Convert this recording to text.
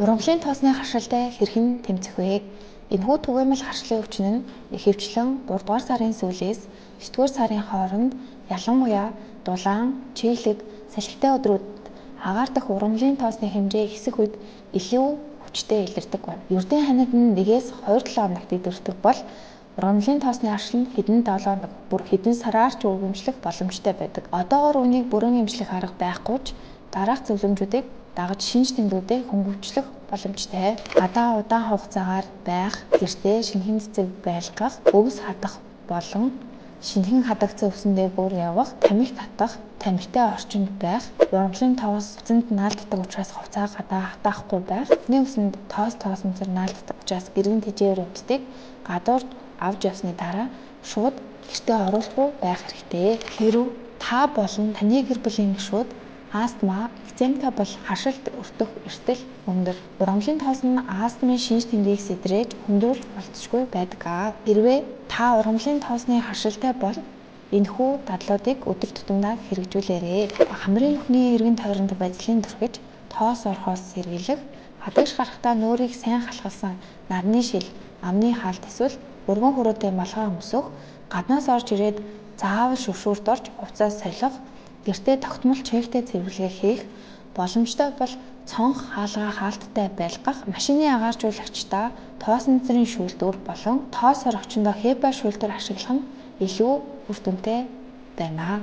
Ургамлын тоосны харшилтай хэрхэн тэмцэх вэ? Энэхүү түгээмэл харшлын өвчин нь ихэвчлэн 3 дугаар сарын сүүлээс 9 дугаар сарын хооронд, ялангуяа дулаан, чиглэг, салхитай өдрүүдэд агаар дах ургамлын тоосны хэмжээ ихсэх үед илүү хүчтэй илэрдэг байна. Ердийн ханиад нь 1-ээс 2-7 хоногт илэрдэг бол ургамлын тоосны харшил нь хэдэн 7 хоног, бүр хэдэн сараар ч өргөмжлөх боломжтой байдаг. Одоогоор үүнийг бүрэн эмчлэх арга байхгүй ч дараах зөвлөмжүүдийг дагаж шинж тэмдгүүдээ хөнгөвчлөх боломжтой. Гадаа удаан хугацаагаар байх, гэртээ шинэхэн цэцэг байлгах, өвс хадах болон шинэхэн хадагдсан өвсөн дээгүүр явах, тамхи татах, тамхитай орчинд байх, ургамлын тоос үсэнд наалддаг учраас хувцаа гадаа хатаахгүй байх, нүхний үсэнд тоос тоосонцор наалддаг учраас эргэн тэжээвэр амьтдыг гадуур авч явсны дараа шууд гэртээ оруулахгүй байх хэрэгтэй. Хэрэв та болон таны гэр бүлийн гишүүд астма, экземтай бол харшилт өртөх эрсдэл өндөр. Ургамлын тоос нь астмын шинж тэмдгийг сэдрээж хөндрүүлж болзошгүй байдаг. Хэрвээ та ургамлын тоосны харшилтай бол энэхүү дадлуудыг өдөр тутамдаа хэрэгжүүлээрэй. Хамрын нүхний эргэн тойронд вазелин түрхэж, тоос орохоос сэргийлэх, хадагш гарахдаа нүүрийг сайн халахласан нарны шил, амны хаалт эсвэл өргөн хүрээтэй малгай өмсөх, гаднаас орж ирээд заавал шүршүүрт орж хувцас солих, гэртээ тогтмол чийгтэй цэвэрлэгээ хийх, боломжтой бол цонх хаалгаа хаалттай байлгах, машины агааржуулагчдаа тоосон цэцрийн шүүлтүүр болон тоос орогчондоо HEPA шүүлтүүр ашиглах нь илүү үр дүнтэй байна.